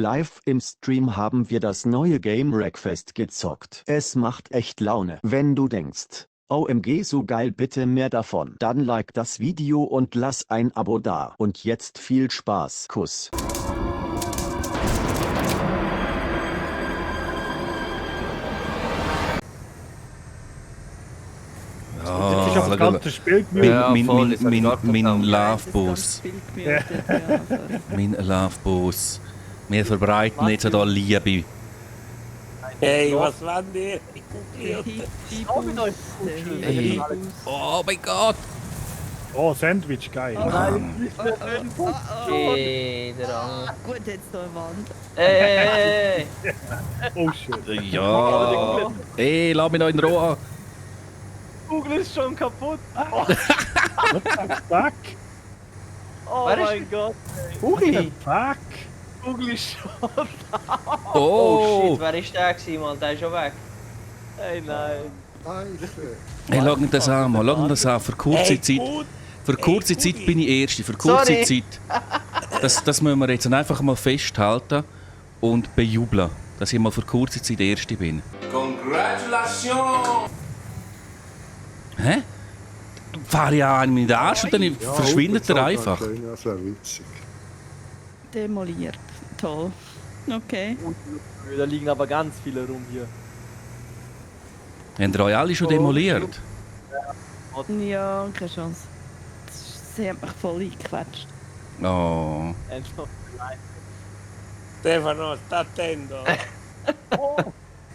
Live im Stream haben wir das neue Game Wreckfest gezockt. Es macht echt Laune. Wenn du denkst, OMG so geil, bitte mehr davon, dann like das Video und lass ein Abo da. Und jetzt viel Spaß. Kuss. Ich auf das ganze Spiel gemüht. Mein Lovebus. Mein Lovebus. Wir verbreiten jetzt hier Liebe. Hey, was waren die? Hey. Oh mein Gott! Oh, Sandwich, geil. Hey, der Angel. Gut, jetzt da eine Wand. Hey! Oh shit. Ja! Hey, lass mich noch in Ruhe! Google ist schon kaputt. Fuck. Oh mein Gott. Google. Fuck. Google ist schon. Oh! Oh shit, wer ist der gewesen, Mann? Der ist schon weg. Hey, nein. Hey, schau mir das an, Mann. Schau mir das an. Für kurze Zeit bin ich Erste. Für kurze Sorry. Zeit. Das müssen wir jetzt einfach mal festhalten und bejubeln, dass ich mal für kurze Zeit Erste bin. Congratulations! Hä? Fahre ich an in den Arsch und dann verschwindet er einfach. Das wäre witzig. Demoliert. Toll. Okay. Da liegen aber ganz viele rum hier. Haben ihr euch alle schon demoliert? Ja, keine Chance. Sie hat mich voll eingequetscht. Oh. Stefano, sta attento.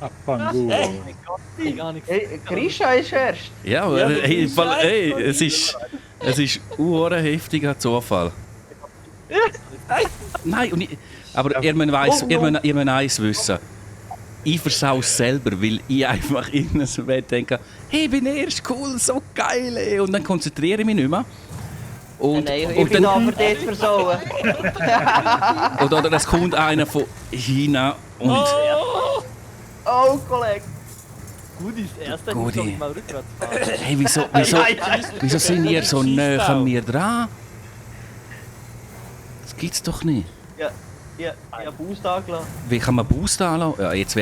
Abfangu. Hey, Grisha ist erst. Ja, aber hey, es ist ein heftiger Zufall. Nein, aber ihr müsst eins wissen. Ich versau es selber, weil ich einfach in so denke, hey, ich bin erst cool, so geil. Ey. Und dann konzentriere ich mich nicht mehr. Und, Nein, ich bin da für dich zu versauen. oder es kommt einer von China und... Oh, Kollege. Gut ist erster, Gut, muss ich mal rückwärts fahren. Hey, wieso sind ihr so nah an mir dran? Das gibt's doch nicht. Ja, Boost angelassen. Wie kann man Boost anlassen? Ja, jetzt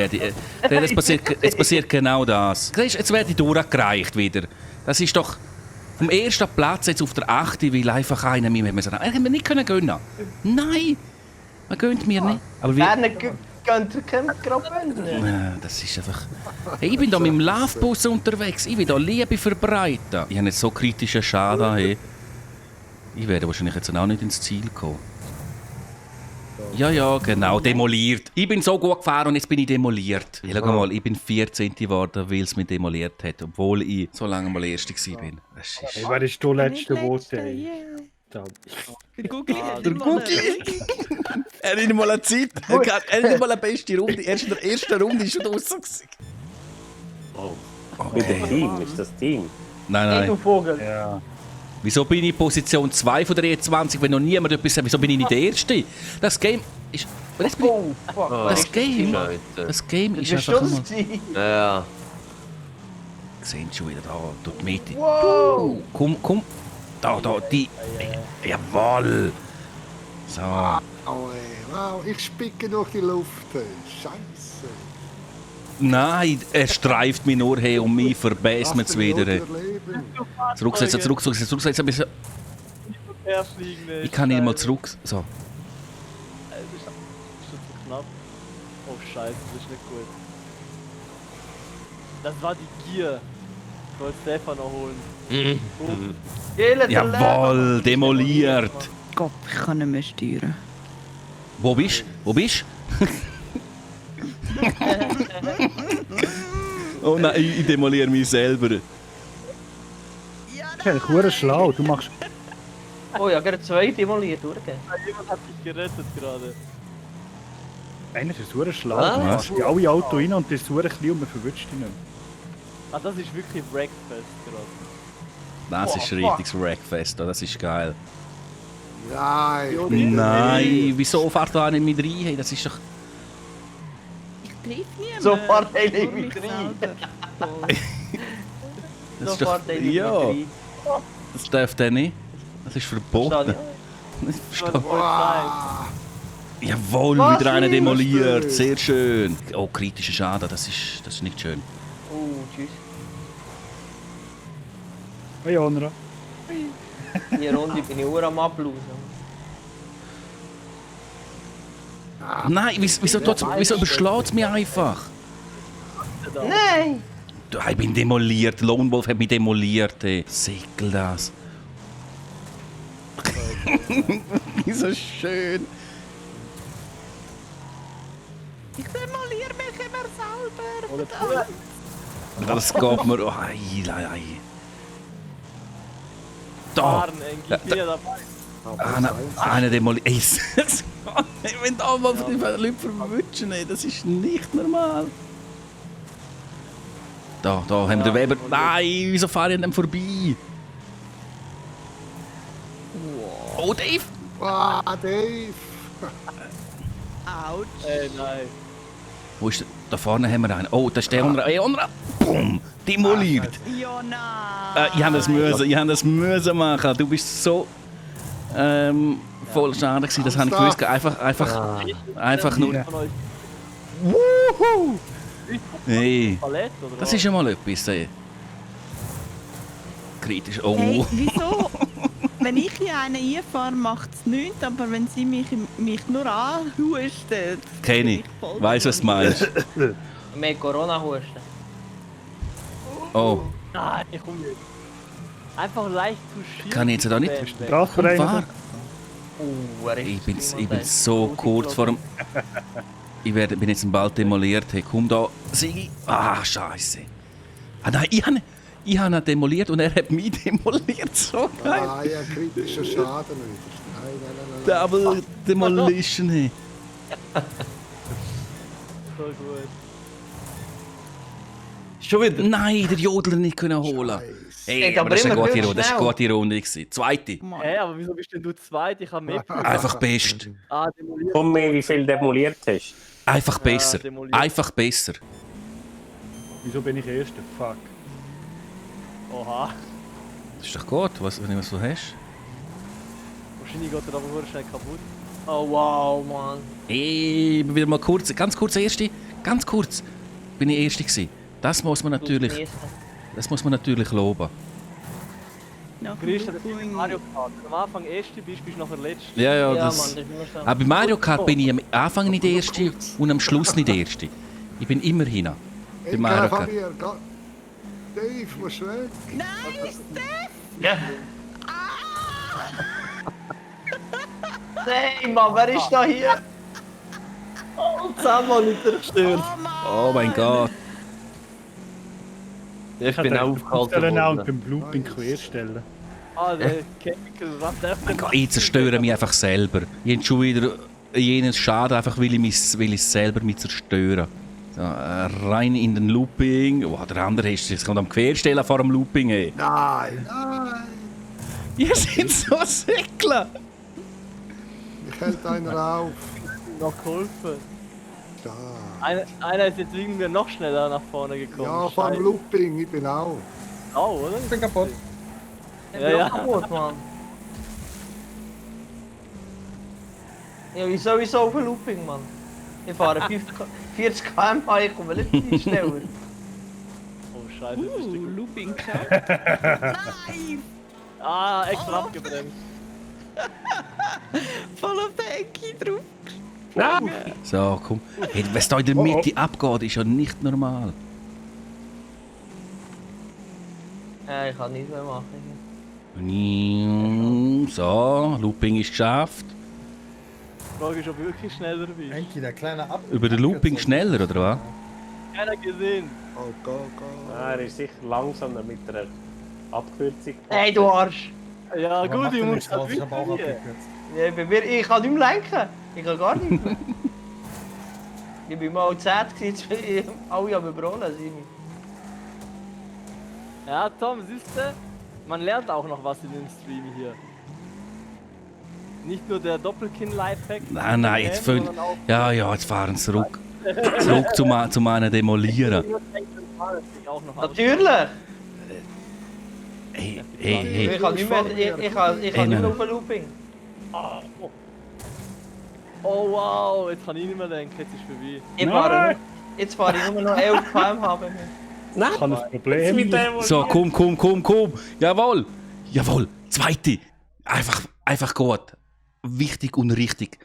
passiert genau das. Siehst du, jetzt werde ich durchgereicht wieder. Das ist doch vom ersten Platz jetzt auf der 8. weil einfach einer mir hätten wir nicht gönnen können. Nein, man gönnt mir nicht. Aber wie? Werner gönnt gerade. Ja, das ist einfach... Hey, ich bin da mit dem Lovebus unterwegs. Ich will da Liebe verbreiten. Ich habe jetzt so kritischen Schaden. Hey. Ich werde wahrscheinlich jetzt auch nicht ins Ziel kommen. Ja, genau, demoliert. Ich bin so gut gefahren und jetzt bin ich demoliert. Ja, schau mal, ich bin 14. geworden, weil es mich demoliert hat, obwohl ich so lange mal Erste war. Hey, wer ist der letzte Vote? Der Google. Der Google! Er hat nicht mal eine Zeit. Er hat nicht mal eine beste Runde. Erst in der ersten Runde ist schon draussen. Mit dem Team, ist das Team? Nein. Du Vogel. Ja. Wieso bin ich Position 2 von der E20, wenn noch niemand etwas sagt? Wieso bin ich nicht der Erste? Das Game ist... Das Game ist einfach mal... Ja. Sehen schon wieder da, durch die Mitte. Wow. Komm. Da, die... Jawohl! So. Wow, ich spicke durch die Luft. Scheiße. Nein, er streift mich nur her und mich verbeißt mir es wieder. Zurücksetzen. Ich kann nicht mal zurück. So. Das ist zu knapp. Oh Scheiße, das ist nicht gut. Das war die Gier. Ich wollte Stefano holen. Jawohl, demoliert. Gott, ich kann nicht mehr steuern. Wo bist du? Oh nein, ich demoliere mich selber. Das ist eigentlich verdammt schlau. Du machst... Oh ja, gerade zwei demoliert, oder? Jemand hat dich gerettet gerade. Eigentlich ist es verdammt schlau. Was? Du machst in alle Autos rein und das ist verdammt klein und man verwünscht dich nicht. Ah, das ist wirklich Wreckfest gerade. Das ist ein richtiges Wreckfest, das ist geil. Nein. Nein, wieso fährt da nicht mit rein? Hey, das ist doch... Ich treffe niemanden. So fährt er nicht Nur mit mich rein. selber. Das ist So doch... fährt er nicht Ja, mit rein. das darf der nicht. Das ist verboten. Verstehe Das ich. ist Schon Polizei. Jawohl, Was wieder einer ist demoliert. das? Sehr schön. Oh, kritischer Schaden, das ist nicht schön. Tschüss. Hey, Onra. Die Runde bin ich auch am Ablosen. Nein, wieso überschlägt es mich einfach? Nein! Ich bin demoliert. Lone Wolf hat mich demoliert. Ey. Sickel das. So schön. Ich demoliere mich immer selber. Oder verdammt. Das geht mir. Oh, ei. Da! Fahren, Engi, wieder dabei. Einer demoliert. Ey, wenn da mal die Leute verwutschen, ey, das ist nicht normal. Da haben wir den Weber. Nein, wieso fahre ich an dem vorbei? Oh, Dave! Ah, Dave. Autsch. Nein. Wo ist der? Da vorne haben wir einen. Oh, da ist der Onra. Ey, Onra! Bumm! Demoliert! Ja, nein. Ich habe das müssen machen. Du bist so voll schade gewesen, das habe ich gewusst. Einfach nur. Von euch Wuhu! Hey, Palette, oder das was? ist ja mal etwas. Ey. Kritisch. Oh. Hey, wieso? Wenn ich hier einen einfahre, macht es nichts, aber wenn sie mich nur anhusten... Kenn ich. Weiss, was du meinst. Mehr Corona-Husten. Oh, Nein, ich komme nicht. Einfach leicht zu schieben. kann ich jetzt da nicht? Drache Fahr. Richtig Ich bin so kurz vor dem. Bin jetzt bald demoliert. Hey, komm da, Sigi. Ah, Scheiße. Ah nein, ich habe ihn demoliert und er hat mich demoliert. So geil. Ah, ja, kritischer Schaden wieder. Nein. Double Demolition. Hey. So gut. Schon wieder? Nein, der Jodler nicht können holen. Hey, Geht aber aber das war immer eine gut gute schnell. Runde. gewesen. Zweite. Hä, aber wieso bist denn du zweit? Ich habe mehr Punkte. Einfach best. Demoliert. Tommy, wie viel demoliert hast? Einfach besser. demoliert. Einfach besser. Wieso bin ich Erster? Fuck. Oha. Das ist doch gut, wenn du was so hast. Wahrscheinlich geht er aber nur schnell kaputt. Oh wow, Mann. Hey, wieder mal kurz, ganz kurz Erste. Ganz kurz. Bin ich Erste gewesen. Das muss man natürlich loben. Nach dem Christian, das ist Looping. Mario Kart. Wenn du am Anfang Erste bist, bist du nachher Letzte. Ja, Ja, das. Mann, das ist immer so. Aber bei Mario Kart bin ich am Anfang nicht der Erste und am Schluss nicht der Erste. Ich bin immer hin. Bei Mario Kart. Dave, musst weg. Nein, Steph! Ja. Hey, Mann, wer ist da hier? Oh, zusammen nicht zerstört. Oh Mann! Oh mein Gott. Ich bin auch aufgehalten Ich und worden. beim Looping querstellen. Ah, der Chemical rannt einfach. Ich zerstöre mich einfach selber. Ich habe schon wieder jenes Schaden, einfach weil ich selber mich zerstöre. So, rein in den Looping. Oh, der andere ist jetzt am Querstellen vor dem Looping. Ey. Nein. Ihr seid so Säckler. Ich hält einer auf. Noch geholfen. Da. Einer ist jetzt irgendwie noch schneller nach vorne gekommen. Ja, vom Looping, ich bin auch. Oh, oder? Ich bin kaputt. Ich Ja, bin ja. auch kaputt, Mann. Ja, wieso auf ein Looping, Mann? Ich fahre 40 km/h, ich komme nicht viel schneller. Oh, Scheiße. jetzt bist du- Looping geschafft. Nein! Ah, extra abgebremst. Voll auf den Ecke drauf. So, komm. Hey, was da in der Mitte abgeht, ist ja nicht normal. Ja, ich kann nichts mehr machen. So, Looping ist geschafft. Die Frage ist, ob du wirklich schneller bist. Enki, der kleine Ab. Über den Looping schneller, oder was? Keiner gesehen. Oh, go. Er ist sicher langsamer mit der Abkürzung. Hey, du Arsch! Ja, Aber gut, macht ich ja muss nichts das draus, ich hab auch wirklich. abgekürzt. Ja, ich kann nicht mehr lenken. Ich kann gar nicht mehr. Ich bin mal 10 gewesen, jetzt alle am Überrollen sind. Ja, Tom, siehst du? Man lernt auch noch was in dem Stream hier. Nicht nur der Doppelkinn-Lifehack. Nein, jetzt fünf. sondern auch- Ja, jetzt fahren sie zurück. Zurück zu meinen Demolieren. Auch noch Natürlich! Hey. Ich kann nicht mehr, ich kann nicht mehr auf ein Looping. Oh wow, jetzt kann ich nicht mehr lenken, jetzt ist es vorbei. Jetzt fahre ich nur noch 11 km/h. Ich habe ein Problem. So, komm. Jawohl. Jawohl. Zweite. Einfach gut. Wichtig und richtig.